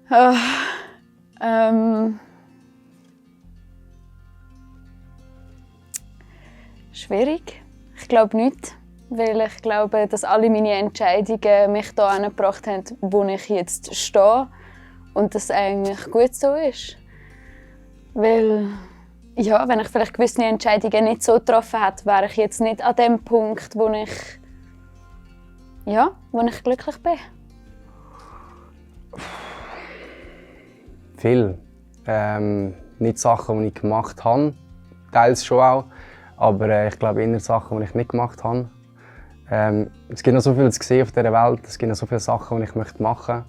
Ah, ähm, schwierig. Ich glaube nicht, weil ich glaube, dass alle meine Entscheidungen mich da gebracht haben, wo ich jetzt stehe und das eigentlich gut so ist. Weil, ja, wenn ich vielleicht gewisse Entscheidungen nicht so getroffen hätte, wäre ich jetzt nicht an dem Punkt, wo ich glücklich bin. Viel. Nicht Sachen, die ich gemacht habe, teils schon auch, aber ich glaube eher Sachen, die ich nicht gemacht habe. Es gibt noch so viel zu sehen auf dieser Welt, es gibt noch so viele Sachen, die ich machen möchte.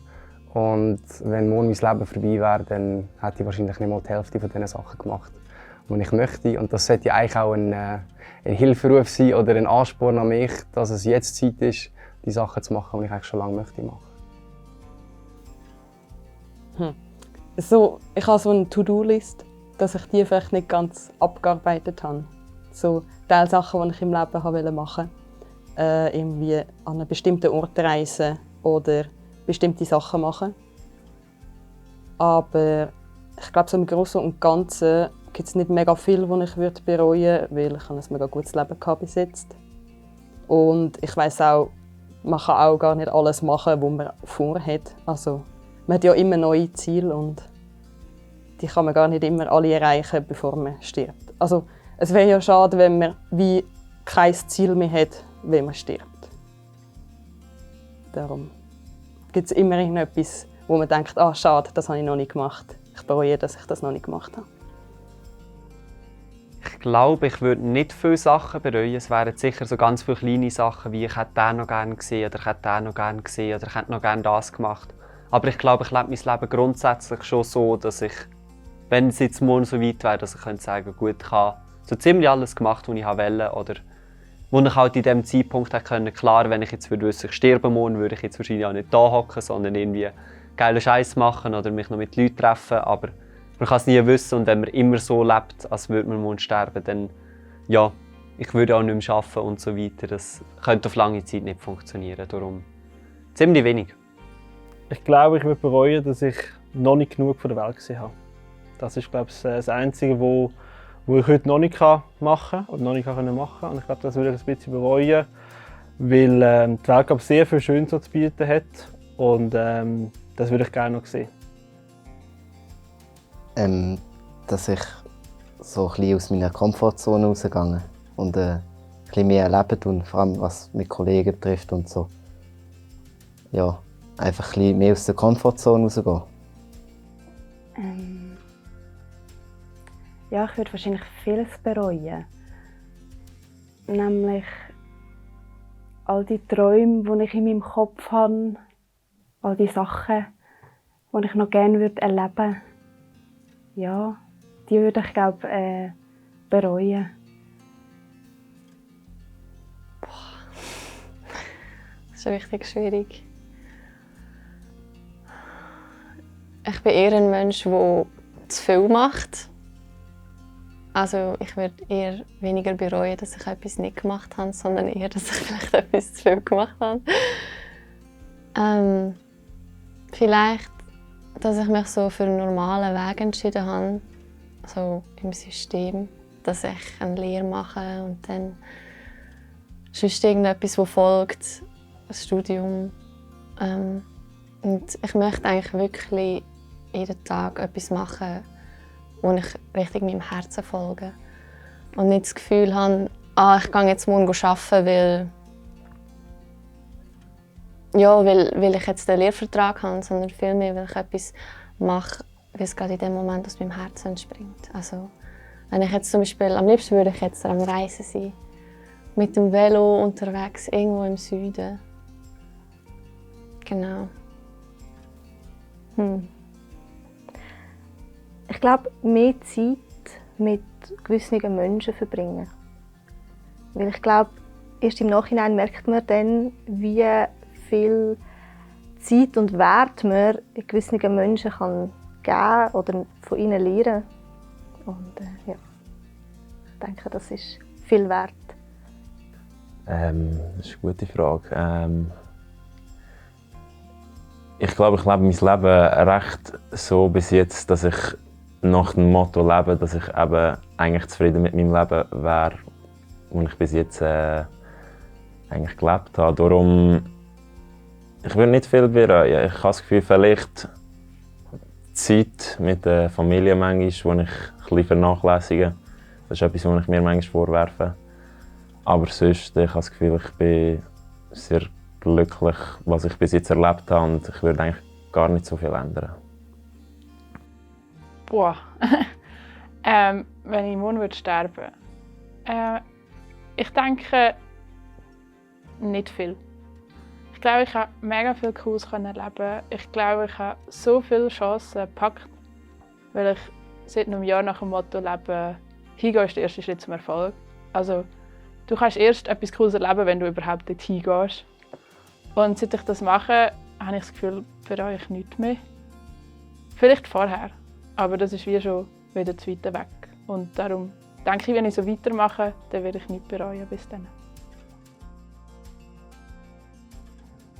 Und wenn morgen mein Leben vorbei wäre, dann hätte ich wahrscheinlich nicht mal die Hälfte von diesen Sachen gemacht, die ich möchte. Und das sollte eigentlich auch ein Hilferuf sein oder ein Ansporn an mich, dass es jetzt Zeit ist, die Sachen zu machen, die ich eigentlich schon lange möchte machen. So, ich habe so eine To-Do-List, dass ich die vielleicht nicht ganz abgearbeitet habe. So Teilsachen, die ich im Leben machen wollte. Irgendwie an einen bestimmten Ort reisen oder bestimmte Sachen machen. Aber ich glaube, so im Großen und Ganzen gibt es nicht mega viel, was ich bereuen würde, weil ich ein mega gutes Leben bis jetzt. Und ich weiss auch, man kann auch gar nicht alles machen, was man vorhat. Also, man hat ja immer neue Ziele und die kann man gar nicht immer alle erreichen, bevor man stirbt. Also, es wäre ja schade, wenn man wie kein Ziel mehr hat, wenn man stirbt. Darum gibt es immer etwas, wo man denkt, schade, das habe ich noch nicht gemacht. Ich bereue, dass ich das noch nicht gemacht habe. Ich glaube, ich würde nicht viele Sachen bereuen. Es wären sicher so ganz viele kleine Sachen, wie ich hätte den noch gerne gesehen oder ich hätte den noch gerne gesehen oder ich hätte noch gerne das gemacht. Aber ich glaube, ich lebe mein Leben grundsätzlich schon so, dass ich, wenn es jetzt morgen so weit wäre, dass ich könnte sagen, gut, ich habe so ziemlich alles gemacht, was ich wollte oder wo ich halt in diesem Zeitpunkt konnte. Klar, wenn ich jetzt wüsste, ich sterbe morgen, würde ich jetzt wahrscheinlich auch nicht da hocken, sondern irgendwie geile Scheiß machen oder mich noch mit Leuten treffen. Aber man kann es nie wissen und wenn man immer so lebt, als würde man morgen sterben, dann ja, ich würde auch nicht mehr arbeiten und so weiter. Das könnte auf lange Zeit nicht funktionieren. Darum ziemlich wenig. Ich glaube, ich würde bereuen, dass ich noch nicht genug von der Welt gesehen habe. Das ist, glaube ich, das Einzige, wo ich heute noch nicht machen kann oder noch nicht machen kann. Und ich glaube, das würde ich ein bisschen bereuen, weil die Welt, glaube ich, sehr viel Schönes zu bieten hat. Und das würde ich gerne noch sehen. Dass ich so ein bisschen aus meiner Komfortzone rausgegangen und ein bisschen mehr erlebt und vor allem was mit Kollegen betrifft und so. Ja, einfach ein bisschen mehr aus der Komfortzone rausgehen. Ja, ich würde wahrscheinlich vieles bereuen. Nämlich all die Träume, die ich in meinem Kopf habe, all die Sachen, die ich noch gerne erleben würde. Ja, die würde ich, glaube bereuen. Das ist richtig schwierig. Ich bin eher ein Mensch, der zu viel macht. Also ich würde eher weniger bereuen, dass ich etwas nicht gemacht habe, sondern eher, dass ich vielleicht etwas zu viel gemacht habe. Vielleicht, dass ich mich so für einen normalen Weg entschieden habe, so im System, dass ich eine Lehre mache und dann sonst irgendetwas, das folgt, ein Studium. Und ich möchte eigentlich wirklich jeden Tag etwas machen, wo ich richtig meinem Herzen folge. Und nicht das Gefühl habe, ich gehe jetzt morgen arbeiten, weil ich jetzt den Lehrvertrag habe, sondern vielmehr, weil ich etwas mache, weil es gerade in dem Moment aus meinem Herzen entspringt. Also, wenn ich jetzt zum Beispiel, am liebsten würde ich jetzt am Reisen sein, mit dem Velo unterwegs, irgendwo im Süden. Genau. Ich glaube, mehr Zeit mit gewissen Menschen verbringen. Weil ich glaube, erst im Nachhinein merkt man dann, wie viel Zeit und Wert man gewissen Menschen kann geben oder von ihnen lernen. Und ja, ich denke, das ist viel wert. Das ist eine gute Frage. Ich glaube, ich lebe mein Leben recht so bis jetzt, dass ich nach dem Motto lebe, dass ich eben eigentlich zufrieden mit meinem Leben wäre, das ich bis jetzt eigentlich gelebt habe. Darum, ich würde nicht viel bereuen. Ich habe das Gefühl, vielleicht die Zeit mit der Familie manchmal, die ich ein bisschen vernachlässige. Das ist etwas, was ich mir manchmal vorwerfe. Aber sonst, ich habe das Gefühl, ich bin sehr glücklich, was ich bis jetzt erlebt habe, und ich würde eigentlich gar nicht so viel ändern. Boah. Wenn ich morgen sterben würde. Ich denke, nicht viel. Ich glaube, ich habe mega viel Cooles erleben. Ich glaube, ich habe so viele Chancen gepackt, weil ich seit einem Jahr nach dem Motto lebe, hingehen ist der erste Schritt zum Erfolg. Also, du kannst erst etwas Cooles erleben, wenn du überhaupt dort hingehst. Und seit ich das mache, habe ich das Gefühl, bereue ich nichts mehr. Vielleicht vorher, aber das ist wie schon wieder zu weit weg. Und darum denke ich, wenn ich so weitermache, dann werde ich nichts bereuen bis dann.